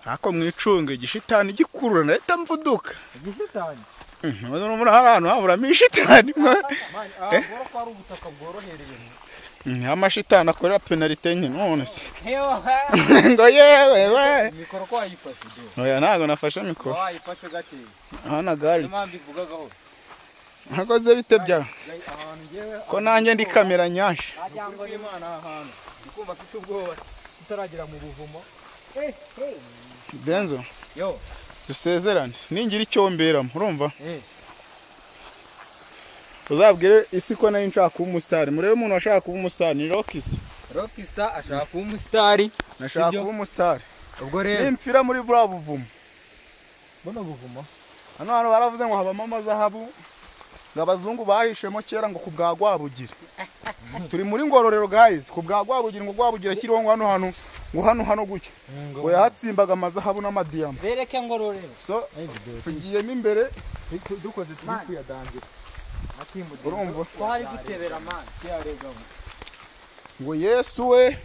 Ako mwicunge igishitani gikurura nahita mvuduka. Igishitani? Muri ahantu haburamo ishitani. Bora ko ari ubutaka bworohereye. Ni amashitani akorera penalite nke none se. Ngo yewe we. Mikoro ko wayifashe do. Oya ntago nafashe mikoro. Wayifashe gake. Hana gari. Impamvu ivuga gahoro. Ntakoze bite bya. Ko nanjye ndi kamera nyasha. Ngo Imana ahantu. Ndikumva mfite ubwoba tutaragera mu buvumo. Denzo. Yo. Dusezerane. Ningira icyo mberamo, urumva? Uzabwire isi ko nari nshaka kuba umustar. Murebe umuntu ashaka kuba umustar ni Rockstar. Rockstar ashaka kuba umustar. Nashaka kuba umustar. Ubwo rero nimfira muri bura buvumo. Bona buvumo. Hano hano baravuze ngo habamo amazahabu. Ngo abazungu bahishemo kera ngo kubwa Rwabugira. Turi muri Ngororero guys, kubwa Rwabugira ngo Rwabugira kiriho ngo hano hano ngo hano hano gutya. Ngo yahatsimbaga amazahabu n'amadiyama. Bereke Ngororero. So tugiyemo imbere dukoze turi kuyadangira. Urumva ko hari gutebera man kiyaregamo. Ngo Yesu we.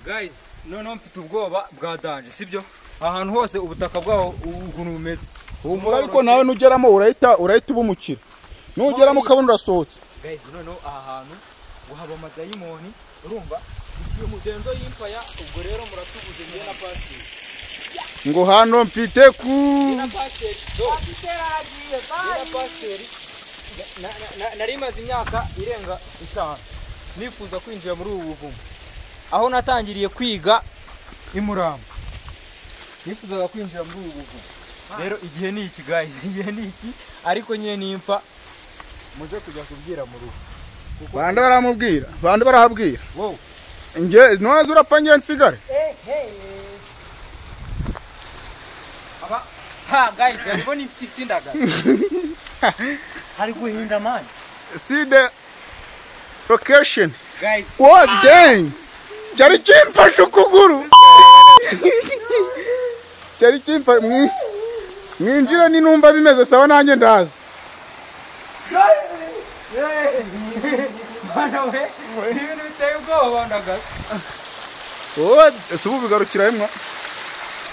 Guys, none mfite ubwoba bwa danger, sibyo? Ahantu hose ubutaka bwaho ukuntu bumeze. Humura ariko nawe nugeramo urahita ubumukira. Nugeramo ukabona urasohotse. Guys, none aha hantu ngo haba amadayimoni, urumva? Ikiyo mudenzo y'impaya, ubwo rero muratubuze ngiye na pastor. Ngo hano mfite ku na pastor. Pastor aragiye, bye. Na pastor. Nari maze imyaka irenga 5 nifuza kwinjira muri ubu buvumo. Aho natangiriye kwiga imuramba. Nifuzaga kwinjira muri ubu buvumo. Rero igihe ni iki guys, igihe ni iki, ariko nyine nimfa muze kujya kubwira mu rugo. Bande baramubwira, bande barahabwira. Wow. Nge nwaza urapfa nge nsigare. Aba ha guys, ariko ni ikisindaga. Hari guhinda man. See the location. Guys. What dang? Cyari kimfashe ukuguru. Cyari kimfa mwinjira ni numva bimeze sawa nanjye ndaza. Bana we, ibintu biteye ubwoba ndaga. Oh, ese ubu bigarukira hemwa.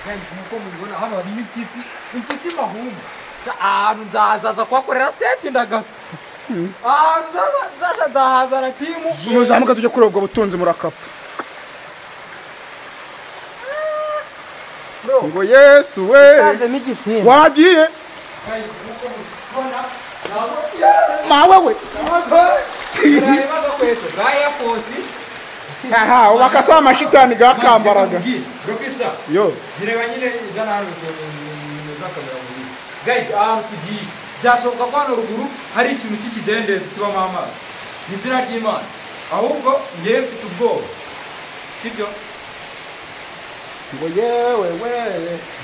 Guys, nkuko mubibona hano hari impyisi, impyisi mahumba. Ahantu nzahazaza kuhakorera seti ndagasa. Ahantu nzaza nzahazana timu. Muzamuka tujye kuri ubwo butunzi murakapfa. Ngo Yesu we. Wagiye. Mawe we. Aha, ubakasa amashitani gakambaraga. Yo. Gireba nyine izana hano za kamera muri. Guys, ahantu tugiye byashoboka ko hano ruguru hari ikintu cy'ikidendezi kibamo amazi. Ni izina ry'Imana. Ahubwo ngewe mfite ubwoba. Sibyo? Ngo yewe we.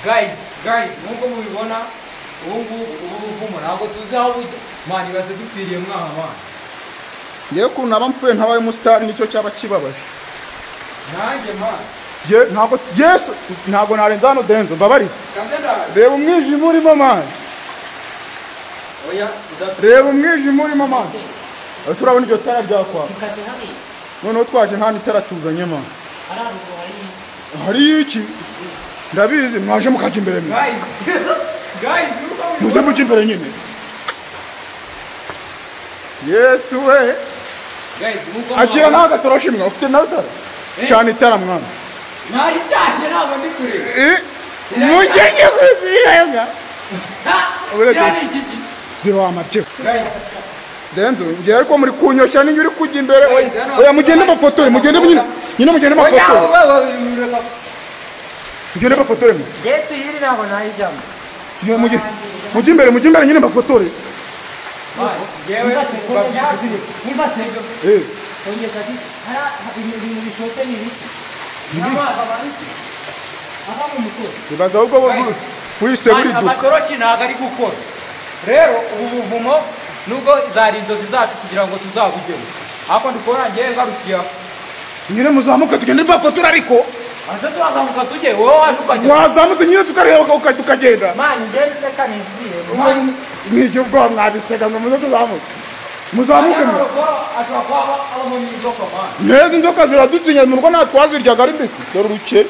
Guys, nkuko mubibona ubu ngubu ubu buvumo ntabwo tuzi aho bujya. Man ibaze dupfiriye mwaha man. Ngewe ukuntu naba mpfuye ntabaye umustar nicyo cyaba kibabaje. Nanjye man. Ye ntabwo Yesu ntabwo narenza hano Denzo mbabarira. Reba umwijima urimo man. Oya, reba umwijima urimo man. Ese urabona iryo tara ryakwa. Noneho twaje hano itara tuzanye man. Hari iki? Ndabizi mwaje mukajya imbere mwe. Guys, muze mujye imbere nyine. Yesu we. Guys, muko akira naga toroshi mwe ufite nawe tara. Cyane itara mwana. Nari cyane ntabwo ndi kure. Mujye kuzibira. Cyane igiki. Ziba amabyo. Guys, Denzo ngiye ariko muri kunyoshya ninjye uri kujya imbere. Oya mugende bafotore, mugende nyine. Nyine mugende bafotore. Mugende bafotore mwe. Getu yiri ntabwo nayijyamo. Mujye imbere, mujye imbere nyine bafotore. Yewe Eh. Ibaza ahubwo wise buri duka. Amatoroki ntabwo ari gukora. Rero ubu buvumo nubwo zari inzozi zacu kugira ngo tuzabugemo. Ariko ndikubona ngewe ngarukiye aho. Nyine muzamuke tugende bafotora ariko. Aze tuzamuka tujye wowe waje ukajya. Wazamutse nyine tukareba tukagenda. Man ngende reka nizire. Mwige ubwoba mwabisega ngo muze tuzamuke. Muzamuke mwe. Ashobora kuba abamo n'inzoka man. Neza inzoka ziradutinya mu rugo natwaziryaga ari mbisi. Dore urukeri.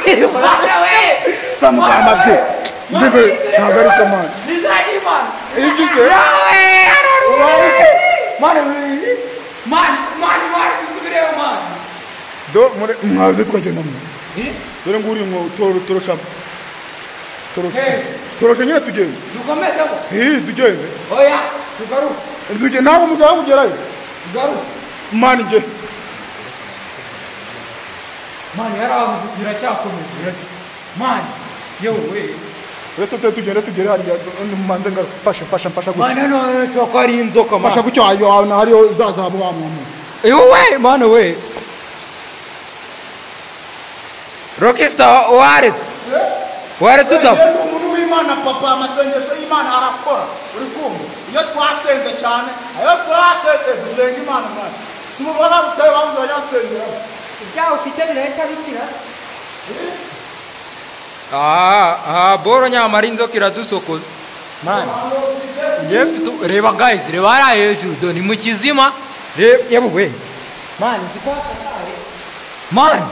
Tujye. Samugamba bye. Ndebe ntabwo ari cyo man. Nizaki man. Igize. Man man man man tusubireyo man. Do muri mwaze twagenda mu. Dore nguri ngo torosha. Torosha nyine tugende. Dukomeze ko. Tugende. Oya, tugaruke. Nzuge ntabwo mushaka kugerayo. Tugaruke. Man nge. Man yaravuze biracyakomeje. Man yewe. Uretse tugende tugere hariya manze fasha fasha fasha gutya. Man no cyo ari inzoka man. Fasha gutya ayo na hariyo zazabu wa muntu. Yewe man we. Rockstar waretse. Waretse udapfa. Umuntu w'Imana papa amasengesho y'Imana arakora. Uri kumva? Iyo twasenze cyane, ayo twasenze dusenga Imana mwana. Si ubona butaye bavuze yasengera. Ibyaho ufite birahita bikira. Boro nyamara inzoka iradusokoza. Man. Ngiye mfite reba guys, reba hariya hejuru do ni mu kizima. Reba we. Man, ziko hasakaye. Man.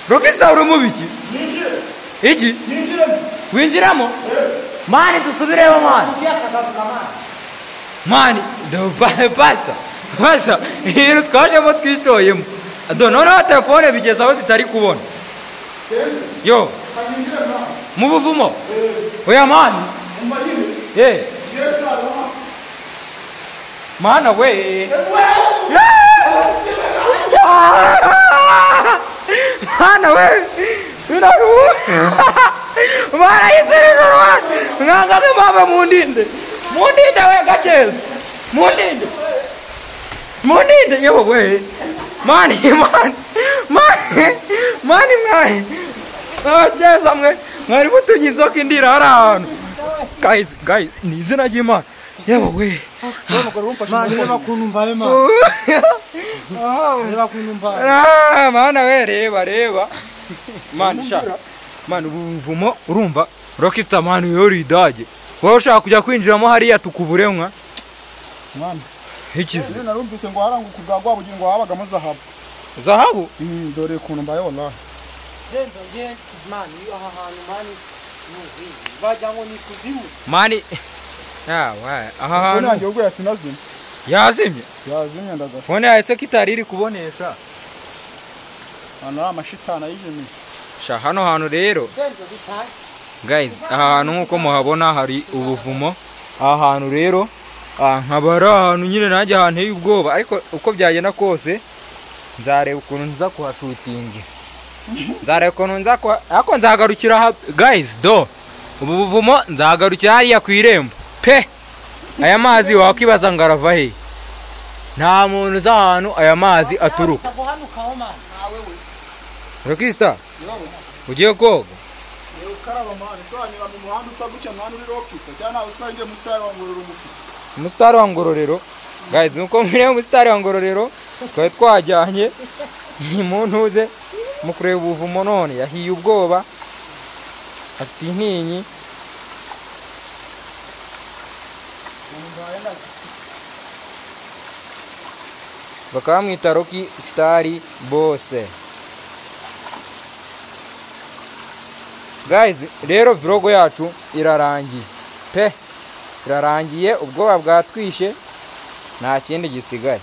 Rockstar uri mu biki? Ninjire. Iki? Ninjiremo. Winjiramo? Man dusubireyo man. Man, do pastor. Pastor, ibintu twajemo twishoyemo. Do noneho telefone bigeze aho zitari kubona. Yo. Mu buvumo. Oya man. Mana we. Mana we. Mana yizirwa. Nganga baba mundinde. Mundinde we gacheza. Mundinde. Mundinde yewe we. Mani man. Mani. Mani mani. Abacheza mwe mwari mutunye inzoka indira hari ahantu. Guys, guys, ni izina ry'Imana. Yewe we. Mana we reba reba. Man sha. Man ubuvumo urumva Rockstar man yori idage. Wowe ushaka kujya kwinjiramo hariya tukuburemwa. Mwana. Ikize. Narumvise ngo harangu kubwa Rwabugiri ngo habagamo zahabu. Zahabu? Dore kuntu mbaye wallahi. Denzo nge man aha hantu man bajya ngo ni kuzimu. Mani ya wa aha hantu. Nanjye ubwo yasinazimye. Yazimye? Yazimye ndagasa. Fone yahise kitari iri kubonesha. Hano ari amashitana yijimye. Sha hano hantu rero. Denzo bitaye. Guys, aha hantu nkuko muhabona hari ubuvumo. Aha hantu rero nkaba ari ahantu nyine nanjye ahantu heye ubwoba ariko uko byagenda kose nzareba ukuntu nza kuhashutinga. Nzareba ukuntu nza ariko nzagarukira guys do ubu buvumo nzagarukira hariya ku irembo pe. Aya mazi wakwibaza ngo arava he? Nta muntu uzi ahantu aya mazi aturuka. Rockstar ugiye koga? Umusitari wa Ngororero guys, nkuko mwiriwe umusitari wa Ngororero twari twajyanye ni muntu uze mu kureba ubuvumo none yahiye ubwoba afite intinyi. Bakaba bamwita Rocky Star bose. Guys, rero vlog yacu irarangiye pe, irarangiye ubwoba bwatwishe nta kindi gisigaye.